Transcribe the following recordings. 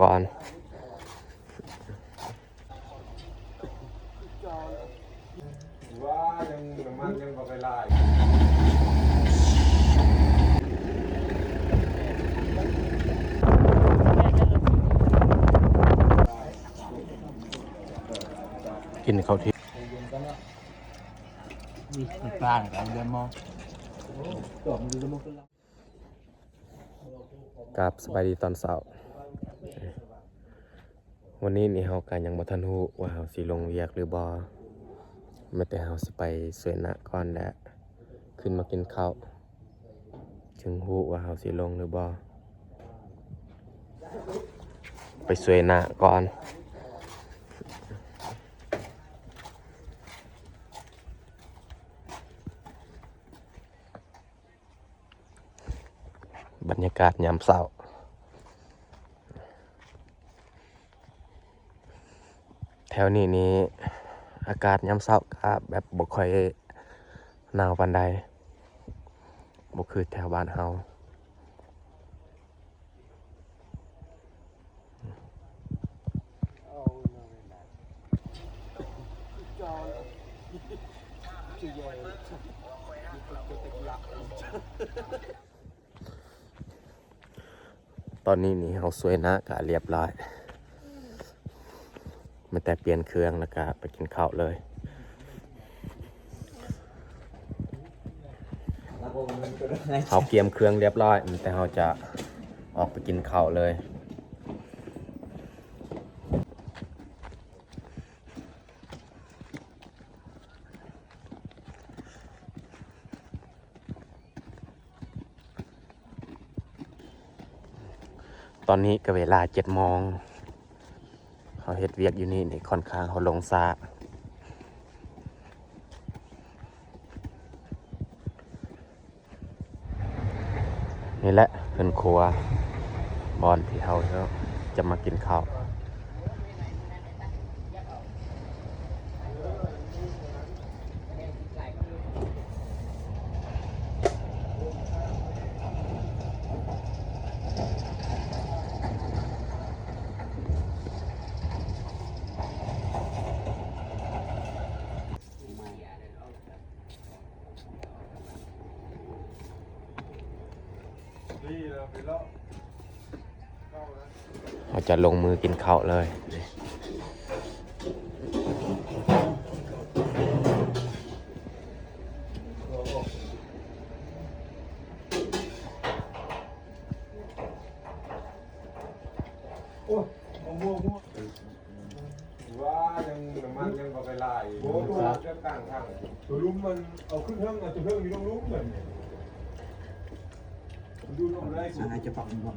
ກ່ອນ. ວ່າຍັງ ນ້ຳມັນຍັງບໍ່ໄປຫຼາຍ. ກິນເຂົ້າທ່ຽງ. ກາບສະບາຍດີຕອນເຊົ້າ. ວັນນີ້ນີ້ເຮົາກະຍັງບໍ່ທັນຮູ້ວ່າເຮົາຊິລົງວຽກຫຼືບໍ່, ແມ່ນແຕ່ເຮົາຊິໄປຊ່ວຍນະກ່ອນ ແລະ ຂຶ້ນມາກິນເຂົ້າ ຈຶ່ງຮູ້ວ່າເຮົາຊິລົງຫຼືບໍ່. ໄປຊ່ວຍນະກ່ອນ. ບັນຍາກາດຍາມເຊົ້າ ແຖວນີ້ນີ້ ອາກາດຍາມເຊົ້າກະແບບບໍ່ຄ່ອຍໜາວປານໃດ, ບໍ່ຄືແຖວບ້ານເຮົາ. ຕອນນີ້ນີ້ເຮົາຊ່ວຍນະກະລຽບລ້ອຍ, ມີແຕ່ປ່ຽນເຄື່ອງແລ້ວກະໄປກິນເຂົ້າເລີຍ. ເຮົາກຽມເຄື່ອງລຽບລ້ອຍ, ແຕ່ເຮົາຈະອອກໄປກິນເຂົ້າເລີຍ. ຕອນນີ້ກະເວລາເຈັດໂມງ. ເຮົາເຮັດວຽກຢູ່ນີ້ນີ້ ຂ້ອນຂ້າງເຮົາລົງຊ້າ. ນີ້ແຫຼະເຮືອນຄົວ ບ່ອນທີ່ເຮົາຈະມາກິນເຂົ້າ. ເຮົາຈະລົງມືກິນເຂົ້າເລີຍ. ໂອ້ຍ ມະມ່ວງ ວ່າຍັງ ນ້ຳມັນຍັງບໍ່ໄປຫຼາຍ ໂອ້ ຕົວ ເກືອບກາງທາງ ຕົວລຸ່ມມັນເອົາຂຶ້ນເທິງ ເອົາຕົວເທິງຢູ່ລົງລຸ່ມບັດນີ້ ມັນດູດອອກບໍ່ໄດ້ ອາດຈະປັກໝົດ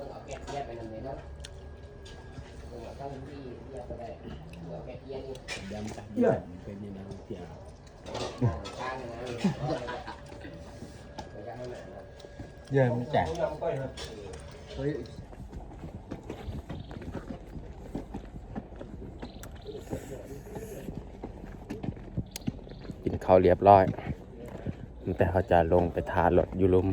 ເອົາແກະເທຍບໄປນຳເລີຍເນາະ. ເອີ ເອີ ມັນແຕກ ກິນເຂົ້າລຽບລ້ອຍ ແຕ່ເຮົາຈະລົງໄປຖ້າລົດຢູ່ລຸ່ມ.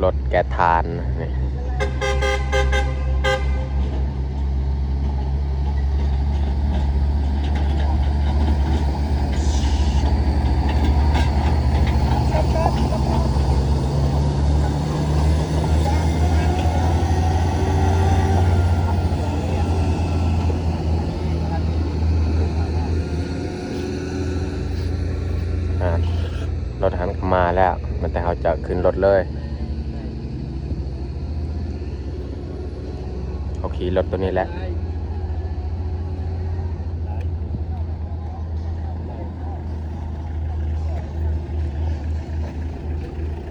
ລົດແກະຖ່ານນີ້ ອ່າ ລົດຫັ້ນກະມາແລ້ວ ແມ່ນແຕ່ເຮົາຈະຂຶ້ນລົດເລີຍ. ເຮົາຂີ່ລົດໂຕນີ້ແຫຼະ. ເຮົາຂີ່ລົດໂຕນີ້ແຫຼະ.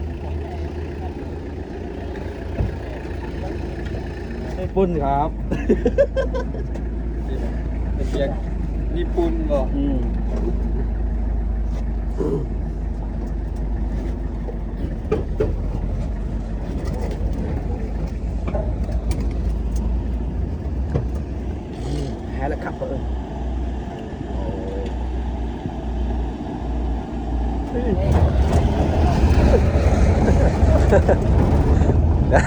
ປຸ່ນຄັບ ເປັນວຽກຍີ່ປຸ່ນບໍ່? ອືມ ແຮລະຄັບເອີຍ.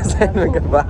ເສັ້ນມັນກໍບ້າ.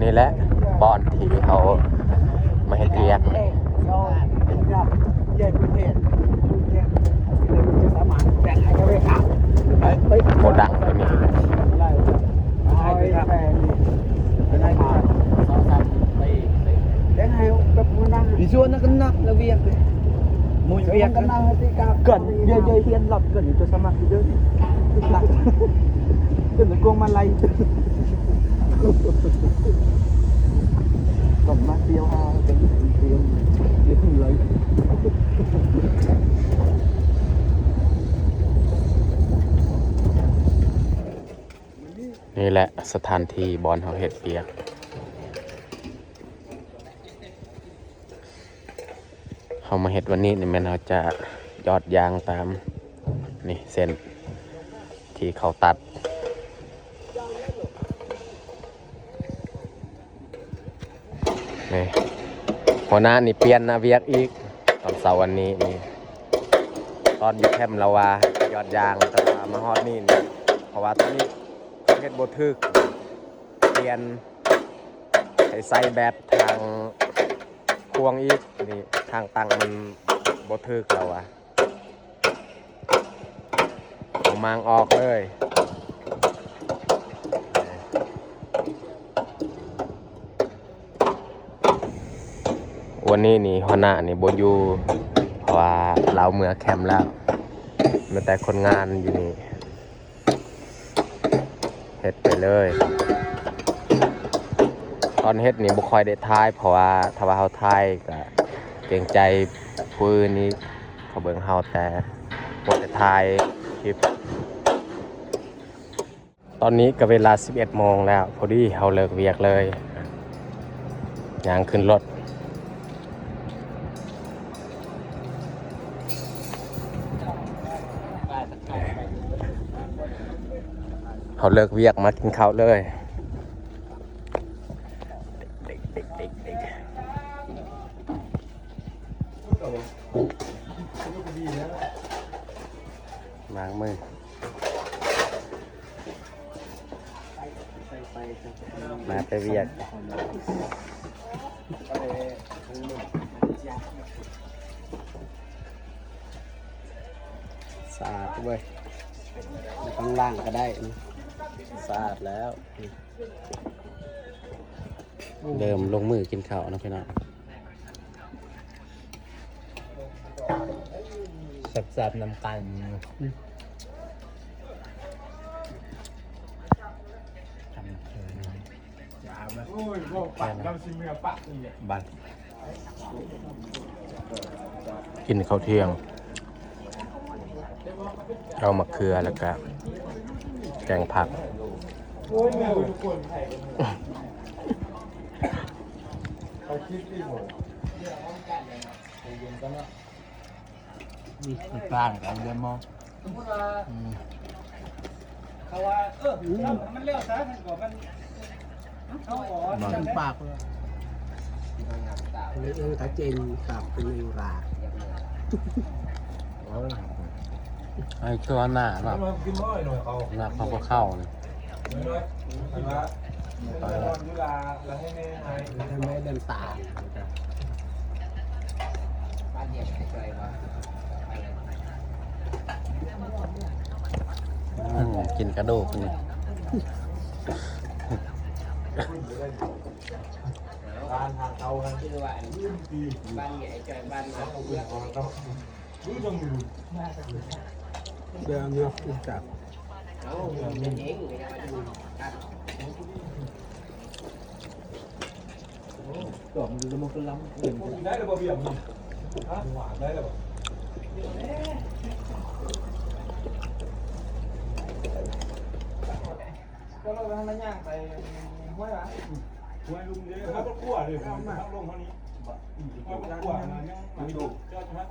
ນີ້ແຫຼະບ່ອນທີ່ເຮົາມາເຮັດວຽກ. ໂກດັງຕົວນີ້ ມີສ່ວນນັ້ນກໍໜັກລະວຽກ ໝູ່ວຽກກັນ ເກີນເດີ້ ເດີ ຮຽນລັບເກີນ ຕົວສະໝັກເດີ ເປັນກວງມາໄລ ກັນມາທ່ຽວຫາກັນ ທ່ຽວ ທ່ຽວໄລ. ນີ້ແຫຼະສະຖານທີ່ບ່ອນເຮົາເຮັດວຽກ. ເຮົາມາເຮັດວັນນີ້ນີ້ແມ່ນເຮົາຈະຢອດຢາງຕາມນີ້ເສັ້ນທີ່ເຂົາຕັດ. ນີ້ ຫົວໜ້ານີ້ປ່ຽນໜ້າວຽກອີກ ຕອນເຊົ້າວັນນີ້ນີ້ ຕອນຢູ່ແຄມລາວາຢອດຢາງ ແຕ່ວ່າມາຮອດນີ້ນີ້ ເພາະວ່າຕອນນີ້ເຮັດບໍ່ຖືກ ປ່ຽນໃຫ້ໃສ່ແບບທາງຂວາງອີກ ນີ້ທາງຕັ້ງມັນບໍ່ຖືກລາວາ. ເອົາມາງອອກເລີຍ. ວັນນີ້ນີ້ຫົວໜ້ານີ້ບໍ່ຢູ່ ເພາະວ່າລາວເມືອແຄມແລ້ວ ມີແຕ່ຄົນງານຢູ່ນີ້. ເຮັດໄປເລີຍ. ຕອນເຮັດນີ້ບໍ່ຄ່ອຍໄດ້ຖ່າຍ ເພາະວ່າຖ້າວ່າເຮົາຖ່າຍກະເກງໃຈຜູ້ອື່ນອີກ ເຂົາເບິ່ງເຮົາແຕ່ບໍ່ໄດ້ຖ່າຍຄລິບ. ຕອນນີ້ກະເວລາສິບເອັດໂມງແລ້ວ ພໍດີເຮົາເລີກວຽກເລີຍ ຍ່າງຂຶ້ນລົດ. ເຮົາເລີກວຽກມາກິນເຂົ້າເລີຍ. ລ້າງມື. ມາແຕ່ວຽກ ສະອາດເວີຍ ບໍ່ຕ້ອງລ້າງກະໄດ້ ສະອາດແລ້ວ. ເລີ່ມລົງມືກິນເຂົ້າເນາະພີ່ນ້ອງ. ສ ແຊບໆນຳກັນ. ໂອ້ຍ ເວົ້າປາກນຳຊິເມືອປາກນີ້ແຫຼະ. ບັດ ກິນເຂົ້າທ່ຽງ ເອົາໝາກເຂືອ ແລ້ວກະແກງຜັກ. ອືມ ປານກັນເລີຍໝໍ. ອືມ ເຂົາວ່າ ເອີ ມັນແລ້ວຊະ ມັນກໍມັນ ມັນເຂົ້າອອກ ມັນປາກເລີຍ. ເອີ ກະເຈັນຕາມເປັນເວລາ ໃຫ້ຕົວໜ້າເນາະ ໜ້າເຂົາບໍ່ເຂົ້າເລີຍ. ທຳໄມເດີນຕາມ ອືມ ກິນກະດູກນີ້. ບ້ານທາງເຂົາຫັ້ນ ຊື່ວ່າ ບ້ານໃຫຍ່ຈອຍ ບ້ານນາ ເລື່ອງເນາະ ຮູ້ຈັກ ເອົາ ມັນເປັນເອງ ຈອກມັນຢູ່ ມັນກໍລຳເກີນໄປ. ໄດ້ແລ້ວບໍ່ເບຍ ໄດ້ແລ້ວບໍ່? ເຈົ້າເລີຍໄປທາງນັ້ນ ຍ່າງໄປຫ້ວຍຫວາ? ຫ້ວຍລຸງເດ້ ເຮົາບໍ່ກົວເດ້ ເຮົາລົງເທົ່ານີ້ ບໍ່ ບໍ່ກົວນະ ຍັງ ມັນດຸ ເຈົ້າຮະ.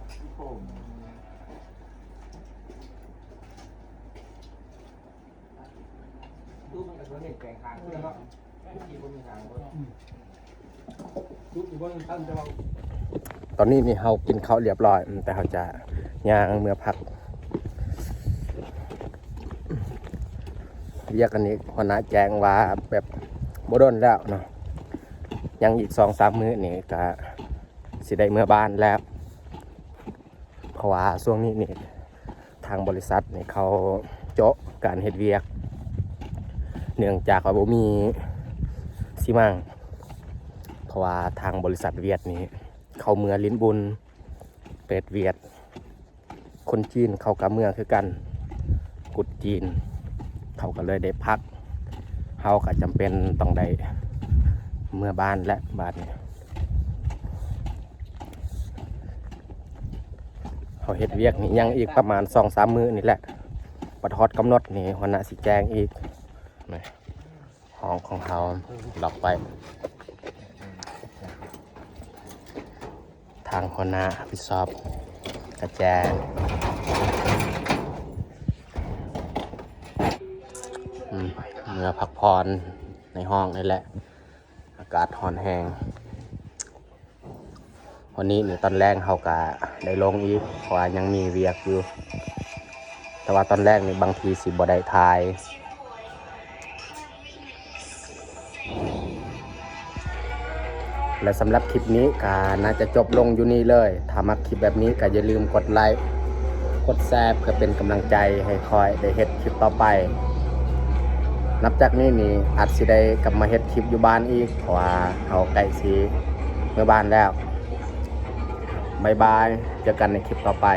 ຕອນນີ້ນີ້ເຮົາກິນເຂົ້າລຽບຮ້ອຍ ແຕ່ເຮົາຈະຍ່າງເມືອພັກ. ວຽກອັນນີ້ຫົວໜ້າແຈ້ງວ່າແບບບໍ່ດົນແລ້ວເນາະ ຍັງອີກສອງສາມມື້ນີ້ກະຊິໄດ້ເມືອບ້ານແລ້ວ. ເພາະວ່າຊ່ວງນີ້ນີ້ ທາງບໍລິສັດນີ້ເຂົາໂຈະການເຮັດວຽກ ເນື່ອງຈາກວ່າບໍ່ມີຊີມັງ ເພາະວ່າທາງບໍລິສັດຫວຽດນີ້ ເຂົາເມືອຫຼິ້ນບຸນ ເປີດຫວຽດ ຄົນຈີນເຂົາກະເມືອຄືກັນ ກຸດຈີນ ເຂົາກະເລີຍໄດ້ພັກ ເຮົາກະຈຳເປັນຕ້ອງໄດ້ເມືອບ້ານແຫຼະບາດນີ້. ເຮົາເຮັດວຽກນີ້ຍັງອີກປະມານສອງສາມມື້ນີ້ແຫຼະ ບັດຮອດກຳນົດນີ້ ຫົວໜ້າຊິແຈ້ງອີກ. ນີ້ ຫ້ອງຂອງເຮົາລັອກໄວ້ ທາງຫົວໜ້າຮັບຜິດຊອບກະແຈ້ງ. ອືມ ເມືອພັກຜ່ອນໃນຫ້ອງນີ້ແຫຼະ ອາກາດຮ້ອນແຮງ. ວັນນີ້ນີ້ຕອນແລງເຮົາກະໄດ້ລົງອີກ ເພາະວ່າຍັງມີວຽກຢູ່ ແຕ່ວ່າຕອນແລງນີ້ບາງທີຊິບໍ່ໄດ້ຖ່າຍ. ແລະ ສຳລັບຄລິບນີ້ກະໜ້າຈະຈົບລົງຢູ່ນີ້ເລີຍ. ຖ້າມັກຄລິບແບບນີ້ກະຢ່າລືມກົດໄລ້ ກົດແຊ ເພື່ອເປັນກຳລັງໃຈໃຫ້ຂ້ອຍໄດ້ເຮັດຄລິບຕໍ່ໄປ. ນັບຈາກນີ້ນີ້ອາດຊິໄດ້ກັບມາເຮັດຄລິບຢູ່ບ້ານອີກ ເພາະວ່າເຮົາໃກ້ຊິເມືອບ້ານແລ້ວ. ບາຍບາຍ ເຈີກັນໃນຄລິບຕໍ່ໄປ.